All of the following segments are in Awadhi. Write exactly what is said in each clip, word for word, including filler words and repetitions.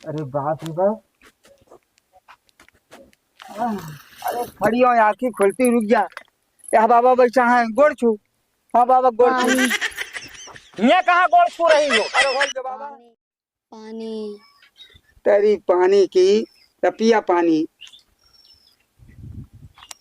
अरे बाप रे बाप। अरे खड़ी हो, आँखी खोलती, रुक जा। यहाँ बाबा बैठा है, गोड़ छू। हाँ बाबा, गोड़ छू। पानी। हियाँ कहाँ गोड़ छू रही हो? अरे हो जा बाबा। पानी। तेरी पानी की, त पिया पानी।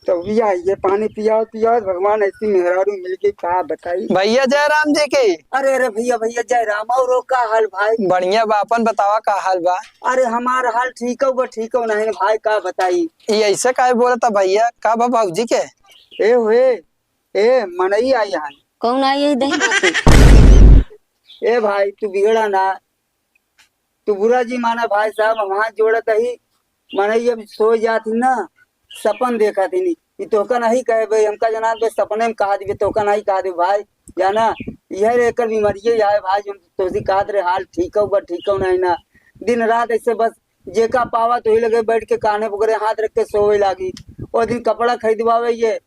तो भैया, ये पानी पियावत, पियावत भगवान ऐसी मेहरारू मिल गई, का बताई। भैया जय राम जी की। अरे, अरे भैया, भैया जय राम। और का हाल भाई? बढ़िया बा, अपन बतावा का हाल बा? अरे, हमार हाल ठीक हो बा, ठीक हो नहीं भाई, का बताई। ये ऐसे काहे बोलता भैया, का बा भौजी के? ए हुए, ए मनई आई है। कौन आई है दही माटी? ए भाई, तू बिगड़ा ना, तू बुरा जी माना भाई साहब, हम हाथ जोड़त ही। मनई अब सो जात ही ना, सपन देखत ही। ई तोहका नहीं कहे बे, हमका जना बे, सपने में कहा दिबे, तोहका नहीं कहा दिबे भाई, जाना। यह रे एकर बीमारी है भाई, हम तोसी कहत रहे हाल ठीक हो बा, ठीक हो नहीं ना। दिन रात ऐसे बस जेका पावा तो ही लगे बैठ के कान्हे पकड़े हाथ रख के सोवे लागी। ओ दिन कपड़ा खरीदवावे ये,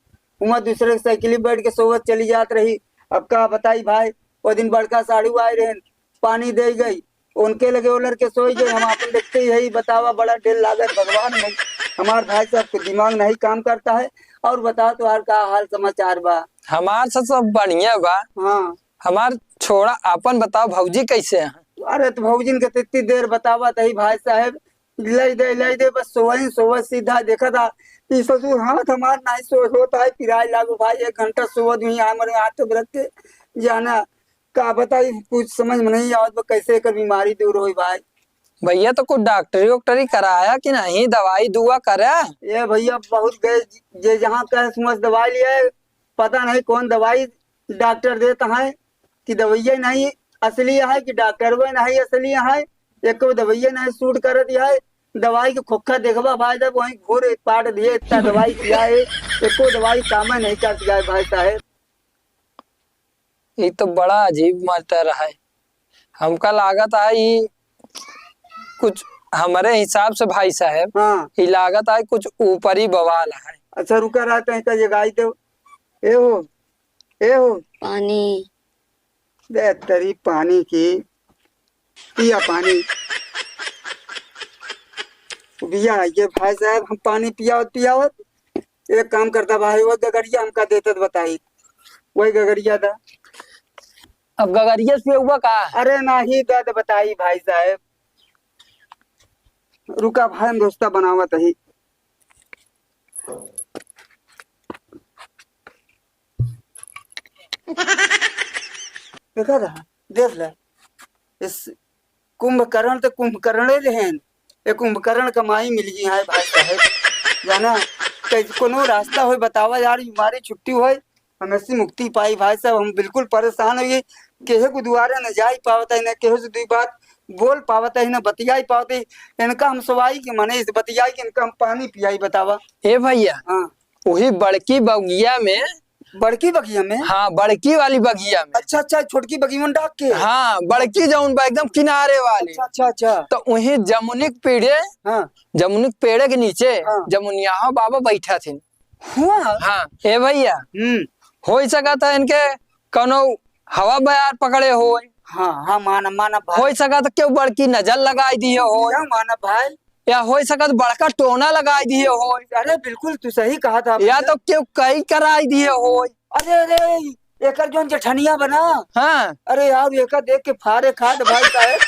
उमा दूसरे के साइकिल पे बैठ के सोवत चली जात रही। अब का बताई भाई, ओ दिन बड़का साढ़ू आए रहन, पानी दे गई, उनके लगे ओलर के सोई गई। हम आपन देखते ही है, बतावा, बड़ा डेर लागत भगवान में। हमार भाई साहब के दिमाग नहीं काम करता है। और बताओ, तोहार का हाल समाचार बा? हमार सब, सब बढ़िया बा। हाँ। हमार छोड़ा, आपन बताओ, भौजी कैसे हैं? अरे, तो भौजिन के तो इतनी देर बतावा तही भाई साहब, लई दे, लई दे, बस सोवई, सोवई सीधा देखा था। ई ससुर हाथ हमार नहीं सो होता है, पिराए लागू भाई, एक घंटा सोवत हुई, हमारे हाथ तो रख के जाना। का बताई, कुछ समझ में नहीं आवत बा, कैसे एकर बीमारी दूर होई भाई। भैया, तो कुछ डॉक्टरी वॉक्टरी कराया कि नहीं, दवाई दुआ करा? ए भैया, बहुत गए, जे जहाँ कहे सुमस दवाई लिया है, पता नहीं कौन दवाई डॉक्टर देता है कि दवाइये नहीं असली है कि डॉक्टरवे नहीं असली है, एको दवाइये नहीं सूट करत है। दवाई के खोखा देखबा भाई साहब, वहीं घूर पाट दिए, इतना दवाई किया है, एको दवाई काम नहीं करती है भाई साहब। ई तो बड़ा अजीब मैटर है। हमका लागत है ई कुछ हमरे हिसाब से भाई साहब, हाँ। ई लागत है कुछ ऊपरी बवाल है। अच्छा रुका रहा, तैं का जगाई दो। ए हो, ए हो। पानी। दे तेरी पानी की, पिया पानी। भैया, ये भाई साहब, हम पानी पियावत, पियावत, एक काम करता भाई, वो गगरिया हमका देते तो बताई, वही गगरिया दा। अब गगरिया से पियउबा का? अरे नाही, दा तो बताई भाई साहब, रुका भाई, हम दोस्ता बनावत ही। देखा था, देख ले, इस कुंभकर्ण तो कुंभकर्ण रहन, ये कुंभकर्ण का माई मिल गई है भाई साहब, जाना, कहीं कोनो रास्ता होय बतावा यार, बीमारी छुट्टी होय, हम ऐसी मुक्ति पाई भाई साहब, हम बिल्कुल परेशान हो गए, केहे को दुआरे न जाई पावत है, न केहे से दुई बात बोल पावत है, न बतियाई पावत है, इनका हम सवाई के माने इस बतियाई के इनका हम पानी पियाई बतावा। ए भैया, हाँ। वही बड़की बगिया में। बड़की बगिया में? हाँ, बड़की वाली बगिया में। अच्छा, अच्छा, छोटकी बगिया में डाक के? हाँ, बड़की जौन बा एकदम किनारे वाली। अच्छा, अच्छा, अच्छा। तो वही जमुनी के पेड़े, हाँ। जमुनी के पेड़े के नीचे हाँ। जमुनिया बाबा बैठा थे। हुआ? हाँ, ए भैया, हम्म। हो सकत है इनके कौनो हवा बयार पकड़े होय। हाँ, हाँ, मानब, मानब भाई। हो सकत है केहू बड़की नजर लगाई दिए होय। क्या मानब भाई? या हो सकत बड़का टोना लगाई दिए होय। अरे बिल्कुल, तू सही कहा था या भैया। तो केहू कई कराई दिए होय। अरे, अरे, एकर जौन जेठनिया बना। हाँ। अरे यार, एकर देख के फारे खाद भाई साहब,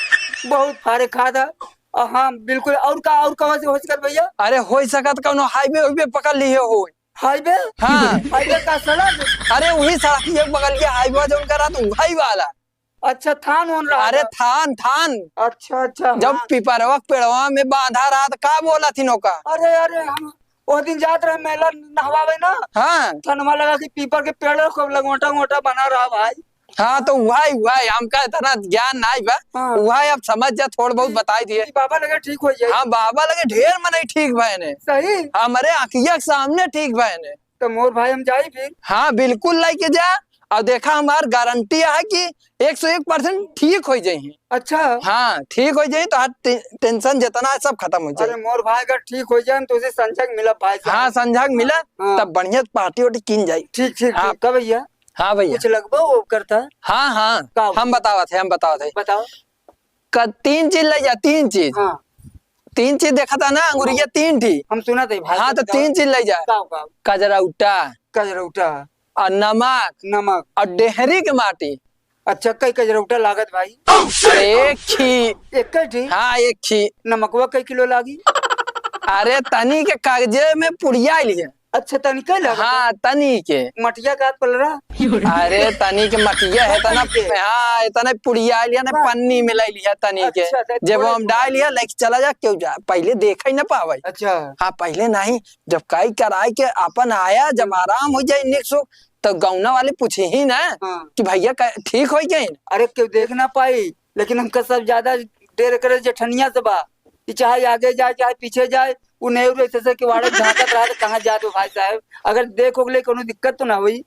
बहुत फारे खाद है। अ, हाँ, बिल्कुल। और का, और कहाँ से हो सकत भैया? अरे, हो सकत कौनो हाईवे, हाईवे पकड़ लिए होय। हाईवे? हाँ। हाईवे का सड़क? अरे, वही सड़क, एक बगल के हाईवे जौन करा तो वही वाला। अच्छा, थान होन रहा अरे, था। थान, थान। अच्छा, अच्छा, जब हाँ। पिपरवा के पेड़वा में बांधा रहा, तो का बोला थी नौका? अरे, अरे, हम वो दिन जात रहे मेला नहवावे ना। हाँ। थनवा लगा कि पीपर के पेड़ खूब लंगोटा, मोटा बना रहा भाई। हाँ, तो वही, वही, हमका इतना ज्ञान नहीं बा। हाँ। वही अब समझ जा, थोड़ बहुत बताई दिए। ई बाबा लगे ठीक हो जाए। हाँ, बाबा लगे ढेर मनई ठीक भए ने। सही? हमरे आँखिया के सामने ठीक भए ने। तो मोर भाई हम जाई फिर? हाँ, बिल्कुल लेके जा। और देखा, हमार गारंटी है कि एक सौ एक परसेंट ठीक हो जाई। अच्छा। हाँ, ठीक हो जाई, तो हर टे-, टेंशन जितना है, सब खत्म हो जाई। अरे मोर भाई, अगर ठीक हो जाए, तो उसे संझा के मिलब भाई साहब। हाँ, संझा के मिला, हाँ। तब बढ़िया पार्टी वार्टी कीन जाई। ठीक, ठीक, हाँ। ठीक। का भैया? हाँ भैया। कुछ लगबो वो करता? हाँ, हाँ। का? हम बतावत है, हम बतावत है। बताओ। का तीन चीज ले जा, तीन चीज। हाँ। तीन चीज देखा था ना, अंगुरिया तीन ठी। हम सुना थे भाई, हाँ, तो बताओ। तीन चीज ले जा। का, का? कजरौटा। कजरौटा। और नमक। नमक। और डेहरी के माटी। अच्छा, कई कजरौटा लागत भाई? अरे, एक ही। एक ही? हाँ, एक ही। नमकवा कई किलो लागी? अरे, तनी के कागजे में पुड़िया लिहे। अच्छा, तनी के लगा? हाँ, तनी के। मटिया का पलरा? अरे, तनी के मटिया है, इतना, तनी के? हाँ, इतना पुड़िया लिया ना, वाह। पन्नी में ले लिया तनी के। अच्छा, तो जब थोड़े हम थोड़े। डाल लिया, लेके चला जा, क्यों जा, पहले देख ही ना पावे। अच्छा। हाँ, पहले नहीं, जब काई कराई के अपन आया, जब हम्म। आराम हो जाए, निक सुख, तो गौना वाले पूछे ही ना हाँ। कि भैया क-, ठीक हो गए? अरे, क्यों देख ना पाई, लेकिन हमका सब ज्यादा डर करे जेठनिया से बा, कि चाहे आगे जाए, चाहे पीछे जाए, उ नेहरू ऐसे से किवाड़े झांकत रहा, तो कहाँ जात हो भाई साहब? अगर देख ओख ले, कोनो दिक्कत तो ना होई?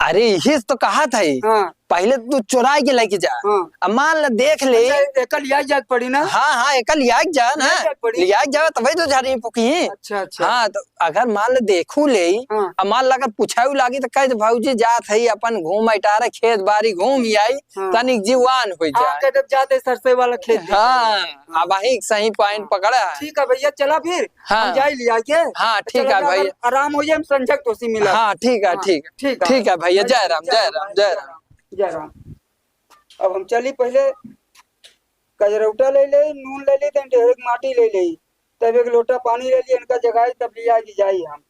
अरे, यही तो कहा था ही। हाँ। पहले तू चुराई के लेके जा। हाँ। अब मान ले, देख ले। अच्छा, एकल याद जाग पड़ी ना? हाँ, हाँ, एकल याद जा ना। याद जाग पड़ी। याद जावे तबे तो झाड़ी फूकी। अच्छा, अच्छा। हाँ, तो अगर मान ले देखू ले, हाँ। अब मान ले अगर पूछाऊ लागी तो कह दे, "भौजी जात है, अपन घूम अटारे, खेत बारी घूम ही आई, हाँ। तनिक जीवान हो हाँ, जाए।" कह दे, "जाते सरसों वाला खेत देखे।" हाँ, अब वही सही point हाँ। पकड़ा है। ठीक है भैया, चला फिर। हाँ। हम जाई लिया के। हाँ, ठीक चला है जा, भैया। अगर आराम हो जाए, हम संझक तो सी मिला। हाँ, ठीक है, हाँ, ठीक है। ठीक है। ठीक है भैया, जय राम, जय राम, जय राम। जय राम। अब हम चली, पहले कजरौटा ले ले, नून ले ले, तनी ढेर माटी ले ले, तब एक लोटा पानी ले ले, इनका जगाई, तब लिया के जाई हम।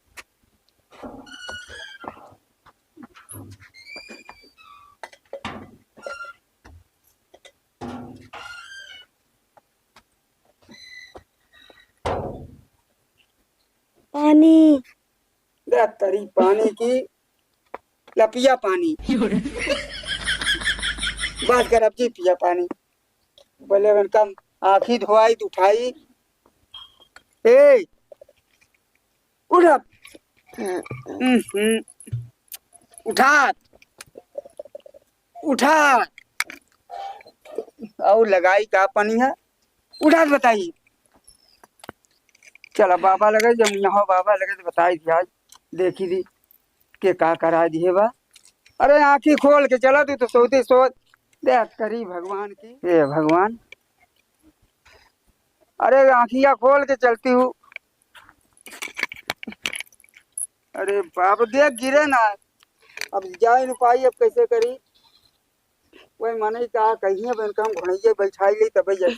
पानी। देख तरी पानी की, लपिया पानी। बस कर, अब जी पिया पानी। बोले उनका आँखी धोआई, उठाई। ए, उठ अब। हम्म, हम्म। उठा, उठा। और लगाई का पानी है? उठा बताई। चला बाबा लगे, जब यहाँ बाबा लगे तो बताई दिया, देखी दी के का करा दिए बा। अरे आँखी खोल के चला, तू तो सोते सोत। दया करी भगवान की। हे भगवान, अरे आँखिया खोल के चलती हूँ। अरे बाप, देख गिरे ना, अब जाए न पाई, अब कैसे करी? वही मनई का कहिए, बन काम घोड़ैया बैठाई ले तबे जाए।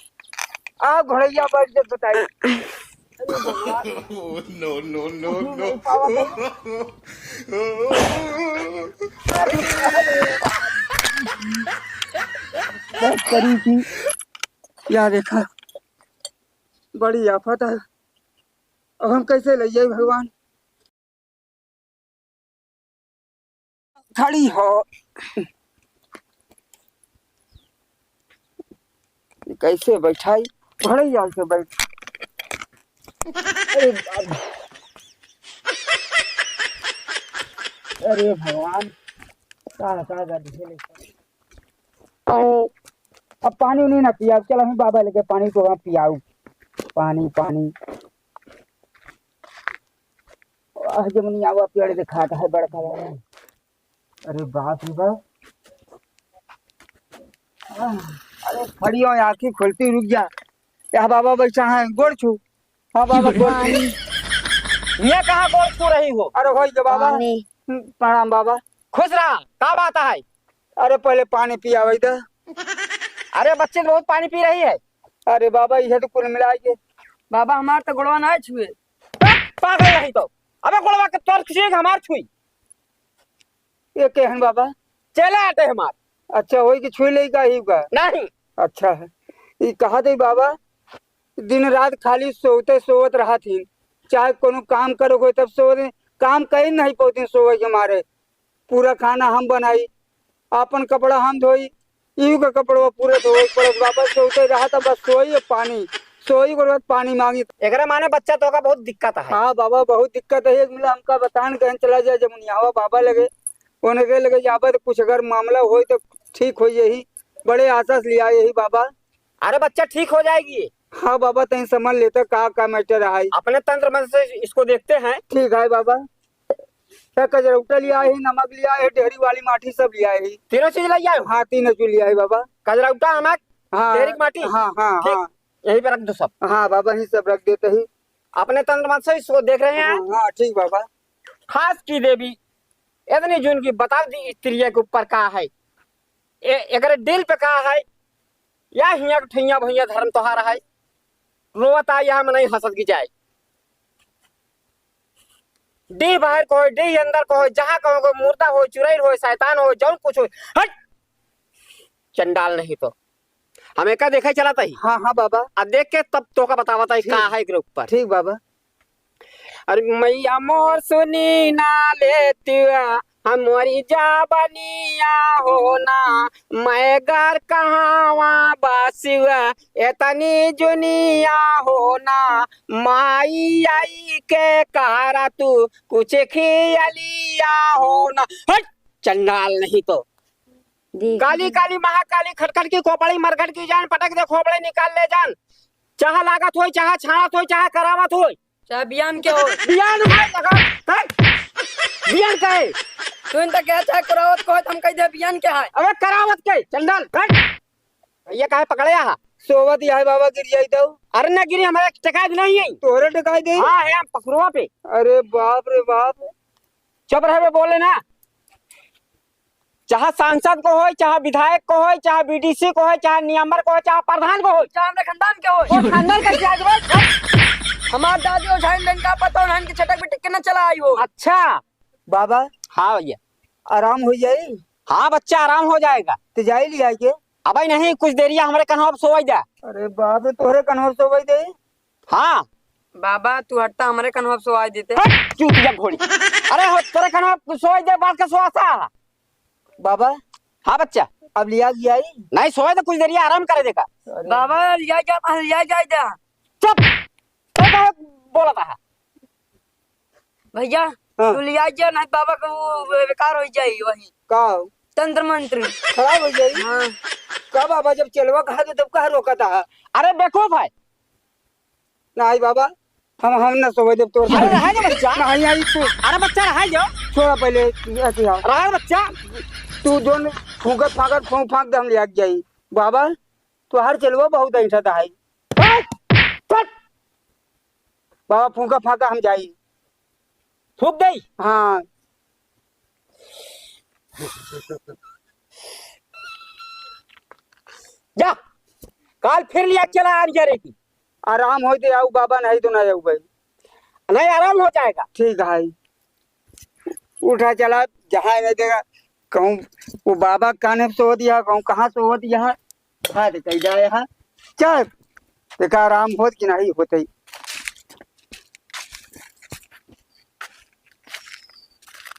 आ घोड़ैया बैठ के बताई। अरे भगवान। No, no, no, no। बस करी थी। या देखा, बड़ी आफत है। अब हम कैसे ले जाई भगवान? खड़ी हो। कैसे बैठाई? घोड़ैया से बैठ। अरे बाप। अरे भगवान, का, का कर दिए ले? अरे, अब पानी उनी ना पिया, चल हम बाबा लगे पानी को वहाँ पियाऊ। पानी, पानी। आह, जमुनिया हुआ पेड़ दिखाता है बड़का वाला। अरे बाप रे बाप। आह, अरे खड़ी हो, आँखी खोलती रुक जा। या बाबा बैठा है, गोड़ छू। हाँ बाबा, गोड़ छू। ये कहाँ गोड़ छू रही हो? अरे होई के बाबा। पानी। प्रणाम बाबा। खुश रहा, का बात है? अरे पहले पानी पियावे दे। अरे बच्ची तो बहुत पानी पी रही है। अरे बाबा, यह तो कुल मिला के। बाबा, हमार तो गोड़वा ना छुए। पागल नहीं तो। अबे गोड़वा के तोर छुए, हमार छुई। ये केहन बाबा? चेला आटे हमार। अच्छा, होई कि छुई ले का ही का? नहीं। अच्छा है। ई कहा दे बाबा, दिन रात खाली सोवते सोवत रहत ही, चाहे कोनो काम करे होय तब सोवत, काम कई नहीं पौती सोवे के मारे। पूरा खाना हम बनाई, आपन कपड़ा हम धोई, इहू का कपड़वा पूरा धोए के पड़त बा। बस सोते रहा था, बस सोई और पानी, सोई के बाद पानी मांगी। एकरा माने बच्चा तो का बहुत दिक्कत है। हाँ बाबा, बहुत दिक्कत है। एक मिला हमका बतान कहन चला जाए जमुनियावा बाबा लगे, उनके लगे जाबे तो कुछ अगर मामला होई तो ठीक होई यही, बड़े आशा से लिया यही बाबा। अरे बच्चा ठीक हो जाएगी। हाँ बाबा, तहीं समझ लेता का, का matter है। अपने तंत्र मंत्र से इसको देखते हैं। ठीक है बाबा। क्या कजरौटा लिया है, नमक लिया है, डेहरी वाली माटी सब लिया है। तीनों चीज ले आए हो? हाँ, तीनों चीज लिया है बाबा। कजरौटा, नमक, हाँ, डेहरी की माटी? हाँ, हाँ, ठीक। हाँ। यहीं पे रख दो सब। हाँ बाबा, यहीं सब रख देते ही। अपने तंत्र मंत्र से इसको देख रहे हैं। हाँ, हाँ, ठीक बाबा। खास की देवी, इतनी जुन की बता दी स्त्रिया के ऊपर का है, ए-, एकरे दिल पे का है, या हियाँ के ठैया भैया धर्म तोहार है, रोवत आ यहाँ में नहीं हंसत की जाए। डीह बाहर को हो, डीह अंदर को हो, जहाँ कहो को मुर्दा हो, चुरैल हो, शैतान हो, जौन कुछ हो, हट! चंडाल नहीं तो। हमें का देखा चला तही? हाँ, हाँ बाबा। आ देख के तब तोका बतावत ही ठीक। का है एकरे ऊपर। ठीक बाबा। अरे मैया मोर सुनी ना लेतिया, हमरी जाबनिया हो ना, मैं घर कहावा बसिया, एतनी जुनिया हो ना, माई आई के कहारा तू कुछ खियलिया हो ना। हट! चंडाल नहीं तो। देख काली, काली, महाकाली, खटखट की खोपड़ी, मरघट की जान, पटक दे खोपड़ी, निकाल ले जान। चाहे लागत होई, चाहे छाड़त होई, चाहे करावत होई। चाहे बियान के हो। बियान भाई लगा, हैं? बियान का है? तू इनका क्या चाहे करावत को है, तो हम कह दे बियान क्या है? अबे करावत के, चंडाल, हट। भैया काहे पकड़े यहाँ? सोवत यहाँ बाबा गिर जाई तो। अरे ना गिरी, हमारे टिकाई भी नहीं है। तोहरे टिकाई दे? हाँ, है, हम पखरुआ पे। अरे बाप रे बाप। चुप रहे बे, बोले ना। चाहे सांसद को होय, चाहे विधायक को होय, चाहे बीडीसी को होय, चाहे नियमर को होय, चाहे प्रधान को होय। चाहे हमरे खानदान के होय। वो खानदान का क्या जरूरत है? हमार दादी ओझाइन दिन का पता उन्हन के छटक बिटक के न चला आई हो। अच्छा। बाबा। हाँ भैया। आराम हो जाई? हाँ बच्चा, आराम हो जाएगा। तो जाई लिया के? अबे नहीं, कुछ देरिया हमरे कन्हवा पे सोवई दे। अरे बाप रे, तोहरे कन्हवा पे सोवई दे? हाँ। बाबा, तू हटता, हमरे कन्हवा पे सोवई देते। हट, चूतिया घोड़ी। अरे हो, तोरे कन्हवा पे सोवई दे, बात का सोवासा। बाबा। हाँ बच्चा। अब लिया के जाई? नहीं, सोवई दे, कुछ देरिया आराम करे देगा। अरे। बाबा, लिया जा, लिया जाए जा। चुप। तो कहे बोला था। भैया, हाँ। तू लिया जा, नहीं बाबा को वो बेकार हो जाई वही। का हो? तंत्र मंत्र। खराब हो जाई? हाँ। का बाबा, जब चेलवा कहा तो तब कहा रोका था? अरे बेवकूफ है। नहीं बाबा, हम, हम ना सोवे देब तोर अरे साथ। रहे दे बच्चा। नहीं आई तू। अरे बच्चा रहे दे। छोड़ा पहले, ऐसे आओ। रहे बच्चा। तू जोन फूंकत फांकत फूंक फांक दे, हम लिया के जाई। बाबा, तोहार चेलवा बहुत ऐंठत है। हट! हट! बाबा फूंका फांका हम जाई। फूंक दई? हाँ। जा, काल फिर लिया चला आन जरे की। आराम होई दे आऊ बाबा, नहीं तो ना आऊ भाई। नहीं, आराम हो जाएगा। ठीक है। उठा चला, जहाँ नहीं देगा, कहूँ वो बाबा काने सोवत यहाँ, कहूँ कहाँ सोवत यहाँ, हाथ कही जाए यहाँ, चल, देखा आराम होत कि नहीं होत है।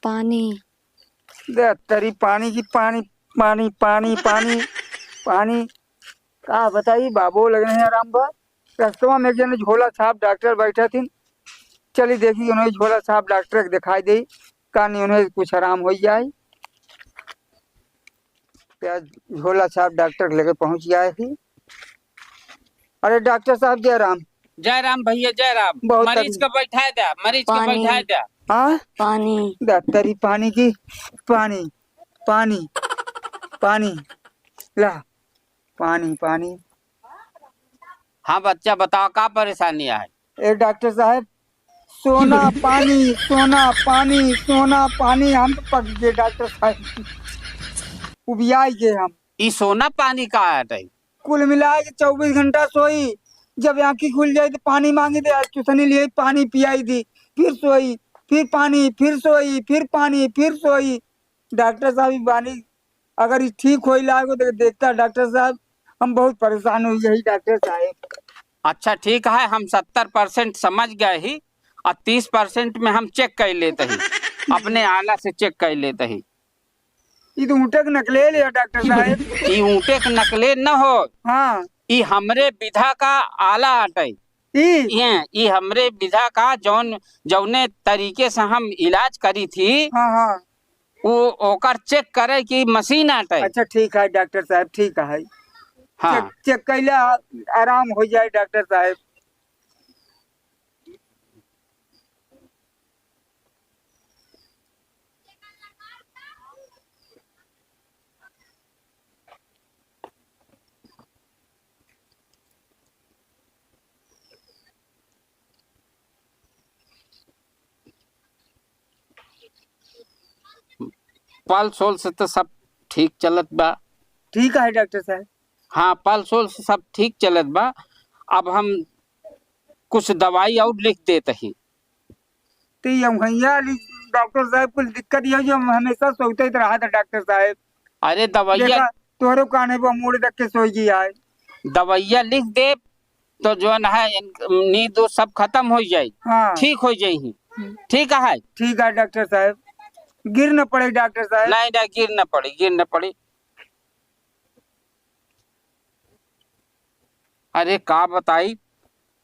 पानी। दे तेरी पानी की पानी, पानी, पानी, पानी, पानी। का बताई, बाबू लगने हैं आराम बा। रस्तवा में एक जने झोला छाप डॉक्टर बैठा थी, चली देखी उन्हें झोला छाप डॉक्टर के दिखाई दे, का नहीं उन्हें कुछ आराम हो जाए। क्या झोला छाप डॉक्टर के लगे पहुंच गया है। अरे डॉक्टर साहब, जय राम। जय राम भैया, जय राम। बहुत मरीज तकलीफ। का बैठाए द्या, मरीज का पानी। बैठाए द्या। हाँ? पानी। दत्तरी पानी की, पानी, पानी, पानी। ला, पानी, पानी। हाँ बच्चा, बताओ का परेशानी है? ए डॉक्टर साहब, सोना पानी, सोना पानी, सोना पानी, हम तो पक गए डॉक्टर साहब, उबियाई गए हम। ई सोना पानी का हटे? कुल मिला के चउबीस घंटा सोई, जब आँखी खुल जाई तो पानी मांगी दे, आज चुसनी लिए पानी पियाई दी, फिर सोई, फिर पानी, फिर सोई, फिर पानी, फिर सोई। डॉक्टर साहब, ई बानी अगर ई ठीक होई लागो तो देखता डॉक्टर साहब, हम बहुत परेशान हो गए डॉक्टर साहब। अच्छा ठीक है, हम सत्तर परसेंट समझ गए ही और तीस परसेंट में हम चेक कर लेते ही, अपने आला से चेक कर लेते ही। ई तो ऊँटे के नकले ले डॉक्टर साहब। ई ऊँटे के नकले न हो। हाँ। ई हमरे विधा का आला आटे। ई? ये, ई हमरे विधा का जौन, जौने तरीके से हम इलाज करी थी, हाँ, हाँ। वो ओकर चेक करे की मशीन आटे। अच्छा, ठीक है डॉक्टर साहब, ठीक है। हाँ। चेक, चेक कैला आराम हो जाए डॉक्टर साहब। पल्स उल्स तो सब ठीक चलत बा। ठीक है डॉक्टर साहब। हाँ, पल्स उल्स सब ठीक चलत बा। अब हम कुछ दवाई और लिख देत ही। तो ये भैया अली डॉक्टर साहब, कुछ दिक्कत ये है जो हम हमेशा सोचते ही रहा था डॉक्टर साहब। अरे दवाइया देखा, तोहरो कान्हे पर मूड़ रख के सोई गई आए। दवाइया लिख दे तो जौन है इन-, नींद वो सब खत्म हो जाई, हाँ। ठीक हो जाई ही। हम्म। ठीक है। ठीक है डॉक्टर साहब, गिर न पड़े डॉक्टर साहब। नहीं, नहीं, गिर न पड़ी, गिर न पड़ी। अरे का बताई,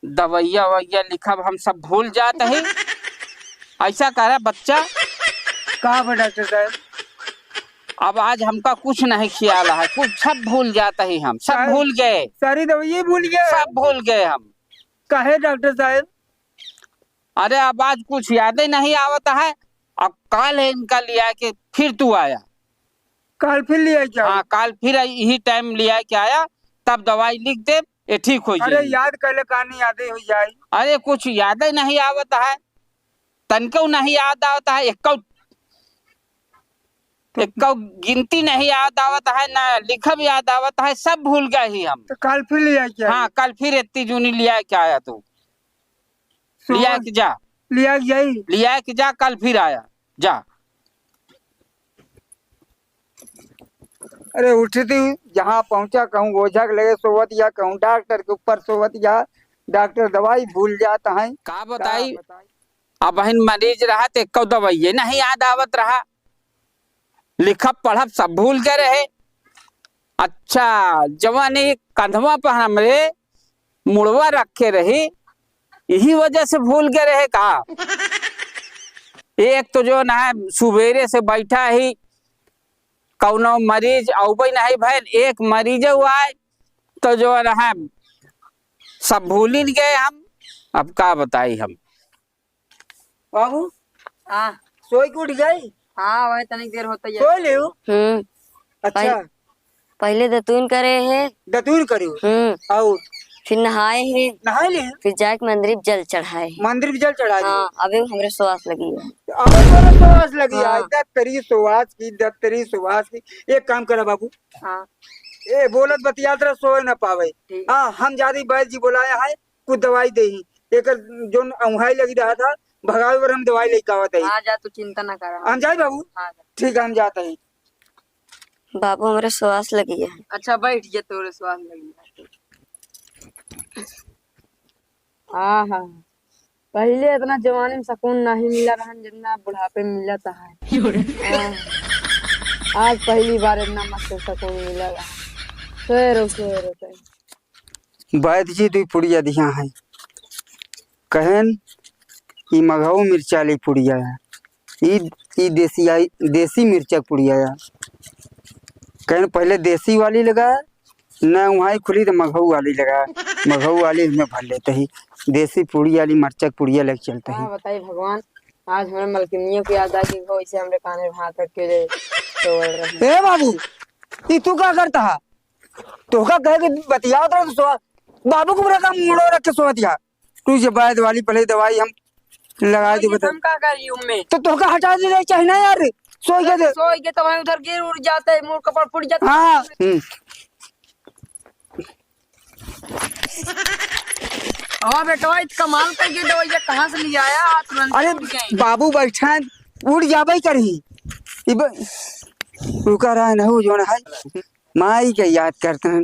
दवैया ववैया लिखब हम सब भूल जात ही। ऐसा करा बच्चा। का बा डॉक्टर साहब? अब आज हमका कुछ नहीं ख्याल है, कुछ सब भूल जात ही हम, सब काहे? भूल गए। सारी दवाइयाँ भूल गए? सब भूल गए हम। काहे डॉक्टर साहब? अरे अब आज कुछ याद ही नहीं आवत है। अब काल है इनका लिया के फिर तू आया। काल फिर लिया के आया? हाँ, काल फिर यही टाइम लिया के आया, तब दवाई लिख दे, ये ठीक हो जाए। अरे याद कर ले, कहानी याद ही हो जाए। अरे कुछ याद ही नहीं आवत है, तनको नहीं याद आवत है, एक्को, तो एक्को गिनती नहीं याद आवत है, ना लिखब याद आवत है, सब भूल गए ही हम। तो काल फिर लिया के आया? हाँ, काल फिर इतनी जूनी लिया के आया तू। सुबह लिया के जा। लिया के जाई? लिया के जा, काल फिर आया, जा। अरे उठती जहाँ पहुँचा, कहूँ ओझा के लगे सोवत या कहूँ डॉक्टर के ऊपर सोवत या डॉक्टर दवाई भूल जात है। का बताई, का बताई? अब हिन मरीज रहा तो एको दवाइये नहीं याद आवत रहा, लिखब पढ़ब सब भूल गए रहे। अच्छा, जवन ई कंधवा पर हमरे मुड़वा रखे रही, यही वजह से भूल गए रहे का? एक तो जौन है सुबेरे से बैठा ही, कौनो मरीज अउबे नहीं भइल, एक मरीज आए तो जौन है सब भूलिन गए हम। अब का बताई हम। बाबू, हाँ। सोई के उठ गई? हाँ, वही तनिक देर होता ही है। सोई लियो? हम्म। अच्छा। पहले, पहले दतुन करे है। दतुन करियो? हम्म। और? फिर नहाए है। नहाए ले? फिर जाके मंदिर में जल चढ़ाए है। मंदिर में जल चढ़ा दियो? हाँ, अबे हमरे सुवास लगी है। अबे तोरे सुवास लगी है? हाँ। दत तेरी सुवास की, दत तेरी सुवास की। एक काम करा बाबू। हाँ। ए, बोलत बतियात रह, सोए ना पावे। ठीक। हाँ, हम जादी बैद जी बोलाया है, कुछ दवाई देही। एकर जौन औंघाई लगी रहा था, भगावे पर हम दवाई लेके आवत है। हाँ, जा, तू चिंता ना करा। हम जाई बाबू? हाँ, जा। ठीक है, हम जात ही। बाबू, हमरे सुवास लगी है। अच्छा, बैठ जा, तोरे सुवास लगी है। हाँ, हाँ। पहिले इतना जवानी में सुकून नहीं मिला रहन, जितना बुढ़ापे में मिलत है। हाँ। आज पहली बार इतना मस्त सुकून मिला रहा। सोए रहो, सोए रहो, सोए। बैद जी दुई पुड़िया दिहा है, कहेन, "ई मघऊ मिर्चा वाली पुड़िया है, ई, ई देसी आई, देसी मिर्चा के पुड़िया है।" कहेन, "पहले देसी वाली लगा, न वहाँ खुली तो मघऊ वाली लगा, मघऊ वाली हमें भर लेते ही, देसी पुड़िया वाली मिर्चा के पुड़िया लेके चलते ही।" हाँ, बताई भगवान, आज हमें मलकिनियों की याद आ गई हो, इसे हमरे कान्हे भात रख के ले, सोवल रहे। ए बाबू, ई तू का करता है? तोहका कहे के बतियावत रहे तो सो-, बाबू को पूरा काम मुड़ो रख के सोवत या। तू जे बैद वाली पहले दवाई हम लगा दे बता। हम का करी उनमें? तो तोहका हटा दे जाए चाहे ना यार, सोई के दे। सोई के तो वहीं उधर गिर उड़ जाते, मुड़ कपड़ फूट जाते। हाँ, हम्म। हाँ बेटवा, इत कमाल करके दवाइया कहाँ से ले आया? तुरंत अरे उड़ गए। बाबू बैठा, उड़ जाबे करही। ई ब-, रुका रहा है, नहीं, जो है। माई के याद करते हैं।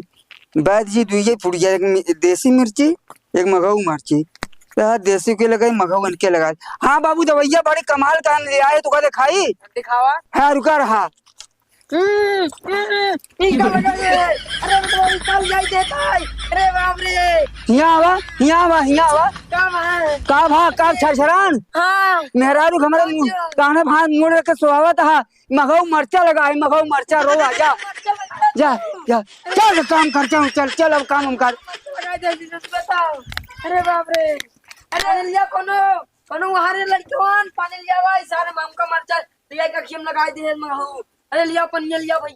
बैद जी दुइये पुड़िया, एक मि-, देसी मिर्ची, एक मघऊ मिर्ची। तो देसी के लगाई, मघऊ इनके लगाई। हाँ बाबू, दवैया बड़ी कमाल का हम ले आए, तुका दिखाई? दिखावा। हाँ, रुका रहा। हम्म, हम्म, ई का लगा ये? अरे, मतलब, ई का जाई देता है? अरे बाप रे। हियाँ आवा, हियाँ आवा, हियाँ आवा। का भा? का भा, का छरछरान? हाँ। मेहरारू के हमारे मुँह, अच्छा। कान्हे भात मुड़ रख के सोवावत हा। मघऊ मरचा लगा है, मघऊ मरचा रो आ जा। जा, जा, चल काम कर, चल, चल, चल अब काम हम कर। अरे बाप रे, अरे लिया कोनो, कोनो वहाँ रे लड़कवन, पानी लिया भाई, सारे माम का मरचा लिया के अखियम लगाई दे मघऊ। अरे लिया पनिया लिया भाई।